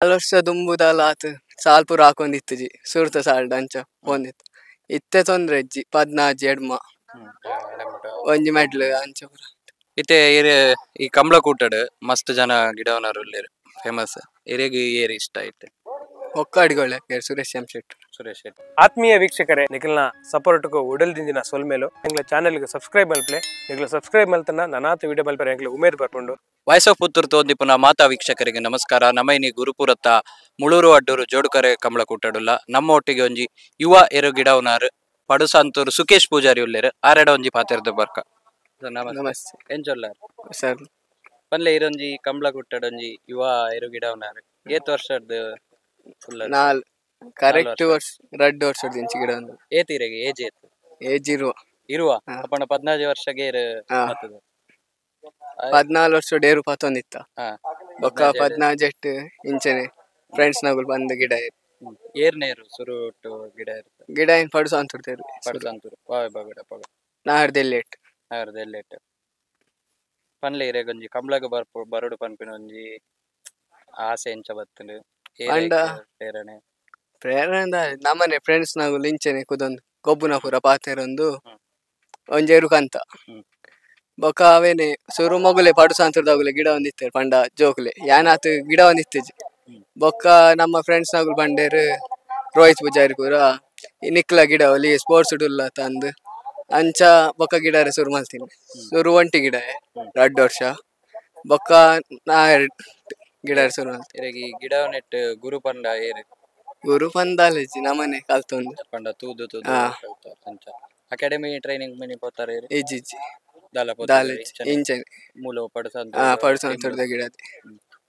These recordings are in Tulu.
ವರ್ಷ ದುಂಬುದಲ ಆತ್ ಸಾಲ್ ಪೂರ ಹಾಕೊಂದಿತ್ತಿಜಿ ಸುರುತ ಸಾಲ್ಡ್ ಅಂಚ ಪೋಂದಿತ್ತು ಇತ್ತೆ ತೊಂದ್ರೆ ಇಜ್ಜಿ 14 ಎಡ್ಮ ಒಂಜಿ ಮೆಡ್ಲ್ ಅಂಚ ಪೂರ. ಇತ್ತೆ ಇರೆ ಈ ಕಂಬಳ ಕೂಟಡ್ ಮಸ್ತ್ ಜನ ಗಿಡವನರು ಉಲ್ಲೆರ್ ಫೇಮಸ್ ಇರೆಗ್ ಏರ್ ಇಷ್ಟ ಇತ್ತೆ? ಒಕ್ಕಾಡಿಗೊಳ್ಳೆ ಸುರೇಶ್ ಎಂ ಶೆಟ್ಟಿ. ಸುರೇಶ್ ಶೆಟ್ಟಿ. ಆತ್ಮೀಯ ವೀಕ್ಷಕರೇ, ನಿಖಲ್ನ ಸಪೋರ್ಟ್ಗೂ ಉಡಲ್ದಿಂದಿನ ಸೊಲ್ಮೇಲು ಎಂಗ್ಲ ಚಾನೆಲ್ಗೆ ಸಬ್ಸ್ಕ್ರೈಬ್ ಮಲ್ಪಲೆ, ನಿಗ್ಲ ಸಬ್ಸ್ಕ್ರೈಬ್ ಮಲ್ತನ ನನಾತ ವಿಡಿಯೋ ಮಲ್ಪರೆ ಎಂಗ್ಲ ಉಮೇದ್ ಬರ್ಪುಂಡು. ವಾಯ್ಸ್ ಆಫ್ ಪುತ್ತೂರು ತೋಂದಿಪುನ ಮಾತಾ ವೀಕ್ಷಕರಿಗೆ ನಮಸ್ಕಾರ. ನಮೈನಿ ಗುರುಪುರತ್ತ ಮುಳೂರು ಅಡ್ಡೂರು ಜೋಡುಕರೆ ಕಂಬಳ ಕೂಟಡುಲ್ಲ ನಮ್ಮ ಒಟ್ಟಿಗೆ ಒಂಜಿ ಯುವ ಎರು ಗಿಡವನಾರು ಪಡುಸಂತೂರು ಸುಕೇಶ್ ಪೂಜಾರಿ ಉಲ್ಲೇರು ಆರೆಡ ಒಂಜಿ ಪಾತೆರ್ದ ಬರ್ಕ. ನಮಸ್ತೆ. ಎಂಚೊಲ್ಲ ಸರ್? ಪನ್ಲೆ ಇರೊಂಜಿ ಕಂಬಳ ಕೂಟಡೊಂಜಿ ಯುವ ಎರು ಗಿಡವನಾರು ಏತ್ ವರ್ಷದ? ನಾಲ್ ಕರೆಕ್ಟ್ ವರ್ಷ ರಡ್ಡು ವರ್ಷದ ಇಂಚಿ ಗಿಡ ಒಂದು. ಏತಿರೆಗೆ ಏಜ್ ಏತ್? ಏಜ್ ಇರುವ. ಇರುವ ಅಪ್ಪಣ 14 ವರ್ಷಗೆ ಏರು. 14 ವರ್ಷ ಡೇರು ಪತ್ತೊಂದಿತ್ತ ಬೊಕ್ಕ 14 ಎಟ್ಟು ಇಂಚನೆ ಫ್ರೆಂಡ್ಸ್ ನಗುಲ್ ಬಂದು ಗಿಡ ಏರ್ನೇರು ಸುರುಟು ಗಿಡ ಇರುತ್ತೆ ಗಿಡ ಏನ್ ಪಡುಸ ಅಂತುಡ್ತೇರು. ಪಡುಸಂತೂರು ವಾವೆ ಬಗಡ ಪಗ ನಾಡ್ದೆಲ್ಲೇಟ್ ನಾಡ್ದೆಲ್ಲೇಟ್ ಪನ್ಲೆ ಇರೆಗೊಂಜಿ ಕಂಬಳಗ ಬರ್ಪು ಬರಡು ಪನ್ಪಿನ ಒಂಜಿ ಆಸೆ ಎಂಚ ಬತ್ತುಂಡು? ಪಂಡ ಪ್ರೇರಣೆ ಪ್ರೇರಣೆ ನಮ್ಮನೆ ಫ್ರೆಂಡ್ಸ್ ನಗುಲ್ ಇಂಚನೆ ಕುದೊಂದು ಗೊಬ್ಬುನ ಪೂರ ಪಾತೆರೊಂದು ಒಂಜಿ ಎರುಕಂತ ಬೊಕ್ಕ ಅವೇನೆ ಸುರು ಮೊಗುಲೆ ಪಡುಸಂತುರ್ದಗುಲೆ ಗಿಡ ಒಂದಿತ್ತೇರು ಪಂಡ ಜೋಕುಲೆ ಯಾನಾತ್ ಗಿಡ ಒಂದಿತ್ತಿಜಿ. ಬೊಕ್ಕ ನಮ್ಮ ಫ್ರೆಂಡ್ಸ್ ನಗುಲ್ ಬಂಡೇರು ರೋಹಿತ್ ಪೂಜಾರಿ ಪೂರ ನಿಕ್ಲ ಗಿಡ ಒಲಿ ಸ್ಪೋರ್ಟ್ಸ್ ಡುಲ್ಲ ತಂದು ಅಂಚ ಬೊಕ್ಕ ಗಿಡರೆ ಸುರು ಮಲ್ತೀನಿ. ಸುರು ಒಂಟಿ ಗಿಡ 2 ವರ್ಷ ಬೊಕ್ಕ ನಾ ಗಿಡ ಸುರು ಮಲ್ತೀನಿ. ಇರೆಗ್ ಈ ಗಿಡ ನೆಟ್ ಗುರು ಪಂಡ ಏರು? ಗುರು ಪಂದಾಲೇಜಿ ನಮ್ಮನೆ ಕಲ್ತೊಂದು ಪಂಡ ತೂದು ತೂದು ಅಂಚ academy training mini ಪೋತಾರೆ? ಇಜ್ಜಿ ಇಜ್ಜಿ ದಾಲ ದಾಲ ಇಂಚನೆ ಮೂಲ ಪಡುಸಂತ ಪಡುಸಂತುರ್ದ ಗಿಡ.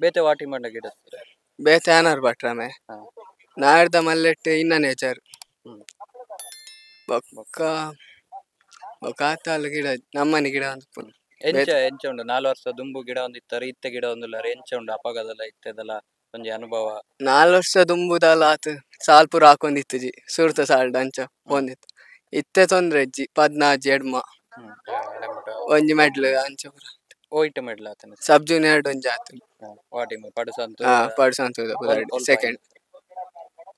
ಬೇತೆ ವಾಟಿ ಮಂಡ ಗಿಡ ಬೇತೆ ಆನಾರ್ ಭಟ್ರಮೆ ನಾಡ್ದ ಮಲ್ಲೆಟ್ ಇನ್ನನೇ ನೇಚರ್ ಬೊಕ್ಕ ಬೊಕ್ಕ ಆತಾಲ ಗಿಡ ನಮ್ಮನೆ ಗಿಡ ಅಂತ. ಎಂಚ ಎಂಚ ಉಂಡು 4 ವರ್ಷ ದುಂಬು ಗಿಡ ಒಂದು ಇತ್ತಾರೆ ಇತ್ತೆ ಗಿಡ ಒಂದುಲ್ಲಾರ ಎಂಚ ಉಂಡು ಅಪಗದಲ್ಲ ಇತ್ತೆದಲ್ಲ ಒಂಜಿ ಅನುಭವ? 4 ವರ್ಷ ದುಂಬುದಲ ಆತ್ ಸಾಲ್ ಪೂರ ಹಾಕೊಂದಿತ್ತಿಜಿ ಸುರುತ ಸಾಲ್ಡ್ ಅಂಚ ಪೋಂದಿತ್ತು ಇತ್ತೆ ತೊಂದ್ರೆ ಇಜ್ಜಿ 14 ಎಡ್ಮ ಒಂಜಿ ಮೆಡ್ಲ್ ಅಂಚ ಪೂರ. ಓಯ್ಟ್ ಮೆಡ್ಲ್ ಆತನ? ಸಬ್ ಜೂನಿಯರ್ ಒಂಜಿ ಆತು. ವಾಟಿ ಪಡುಸಂತು? ಪಡುಸಂತು ಸೆಕೆಂಡ್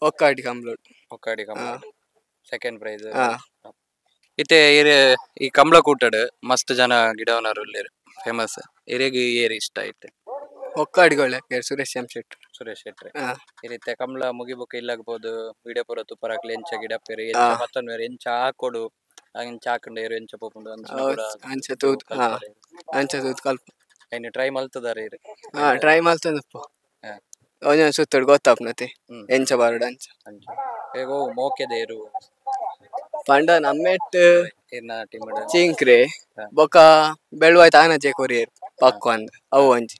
ಒಕ್ಕಾಡಿ ಕಂಬ್ಲೋಡ್. ಒಕ್ಕಾಡಿ ಕಂಬ್ಲೋಡ್ ಸೆಕೆಂಡ್ ಪ್ರೈಸ್. ಇತ್ತೆ ಇರೆ ಈ ಕಂಬಳ ಕೂಟಡ್ ಮಸ್ತ್ ಜನ ಗಿಡವನರು ಉಲ್ಲೆರ್ ಫೇಮಸ್ ಇರೆಗ್ ಏರ್ ಇಷ್ಟ ಇತ್ತೆ? ಒಕ್ಕಾಡಿಗೊಳ್ಳೆ ಸುರೇಶ್ ಎಂ ಶೆಟ್ಟಿ. ಸುರೇಶ್ ಶೆಟ್ಟಿ. ಇರಿತ್ತೆ ಕಂಬಳ ಮುಗಿಬೊಕ್ಕ ಇಲ್ಲಾಗಬಹುದು ವಿಡಿಯೋ ಪೂರ ತುಪ್ಪರಾಕ್ಲೆ ಎಂಚ ಗಿಡಪ್ಪೇರು ಎಂಚ ಪತ್ತೊನ್ವೇರು ಎಂಚ ಹಾಕೊಡು ಎಂಚ ಹಾಕೊಂಡ ಏರು ಎಂಚ ಪೋಪುಂಡು ಅಂಚ ತೂದು ಅಂಚ ತೂದು ಕಲ್ಪ ಐನ್ ಟ್ರೈ ಮಲ್ತದಾರೆ ಇರು? ಟ್ರೈ ಮಲ್ತೊಂದುಪ್ಪು ಒಂಜೊಂದು ಸುತ್ತೋಡು ಗೊತ್ತಾಪುನತೆ ಎಂಚ ಬರಡು ಅಂಚ. ಹೇಗೋ ಮೋಕೆದ ಏರು ಪಂಡ ನಮ್ಮೆಟ್ ಚೀಂಕ್ರೆ ಬೊಕ್ಕ ಬೆಳುವಾಯ್ತು ಆನಜೆ ಕೊರಿಯರ್ ಪಕ್ಕು ಅಂದ್ ಅವು ಒಂಜಿ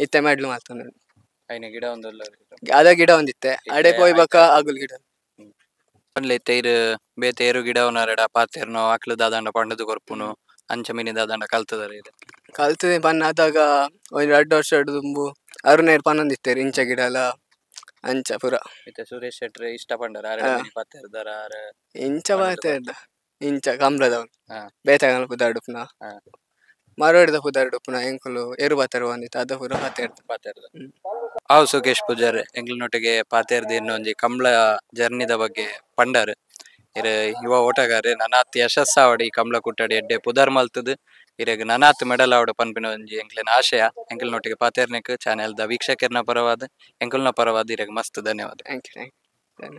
ಇತ್ತೆ ಮೆಡ್ಲು ಮಲ್ತೊಂದು. ಐನ ಗಿಡ ಒಂದುಲ್ಲ ಅದ ಗಿಡ ಒಂದಿತ್ತೆ ಅಡೆ ಪೋಯ್ ಬೊಕ್ಕ ಅಗುಲ್ ಗಿಡ. ಪನ್ಲೆ ಇತ್ತೆ ಇರು ಬೇತೆ ಏರು ಗಿಡವನರೆಡ ಪಾತೆರ್ನೋ ಅಕ್ಲು ದಾದಂಡ ಪಂಡದು ಕೊರ್ಪುನು ಅಂಚ ಮಿನಿ ದಾದಂಡ ಕಲ್ತದಾರೆ ಇರು? ಕಲ್ತದೆ ಪನ್ನ ಆದಾಗ ಒಂಜಿ 2 ವರ್ಷ ದುಂಬು ಅರುಣೇರ್ ಪನ್ನೊಂದಿತ್ತೇರು ಇಂಚ ಗಿಡ ಎಲ್ಲ ಅಂಚ ಪೂರ. ಇತ್ತೆ ಸುರೇಶ್ ಶೆಟ್ರ್ ಇಷ್ಟ ಪಂಡರ ಪಾತೆರ್ದಾರ? ಇಂಚ ಪಾತೆರ್ದ ಇಂಚ ಕಂಬ್ಳದವನು ಬೇತೆ ಪುದಾರ್ಡುಪ್ಪುನ ಮರೋಡಿದ ಪುದಾರ್ಡುಪ್ಪುನ ಎಂಕುಲು ಎರು ಪಾತೆರ್ ಒಂದಿತ್ತು ಅದ ಪೂರ ಪಾತೆರ್ದ ಪಾತೆರ್ದ. ಹಾವು ಸುಕೇಶ್ ಪೂಜಾರಿ ಎಂಕ್ಲನೊಟ್ಟಿಗೆ ಪಾತೆರ್ದ ಇನ್ನೊಂಜಿ ಕಂಬಳ ಜರ್ನಿದ ಬಗ್ಗೆ ಪಂಡರ್. ಇರೆ ಯುವ ಓಟಗಾರೆ ನನಾತ್ ಯಶಸ್ಸಾವಡ್ ಈ ಕಂಬಳ ಕೂಟಡ್ ಎಡ್ಡೆ ಪುದರ್ ಮಲ್ತದು ಇರೆಗ್ ನನಾತ್ ಮೆಡಲ್ ಆವಡ್ ಪನ್ಪಿನ ಒಂಜಿ ಎಂಕ್ಲೆನ ಆಶಯ. ಎಂಕ್ಲನೊಟ್ಟಿಗೆ ಪಾತೆರ್ನೆಕ್ ಚಾನೆಲ್ ದ ವೀಕ್ಷಕರ್ನ ಪರವಾದ ಎಂಕುಲ್ನ ಪರವಾದ ಇರೆಗ್ ಮಸ್ತ್ ಧನ್ಯವಾದ. Thank you. Thank you.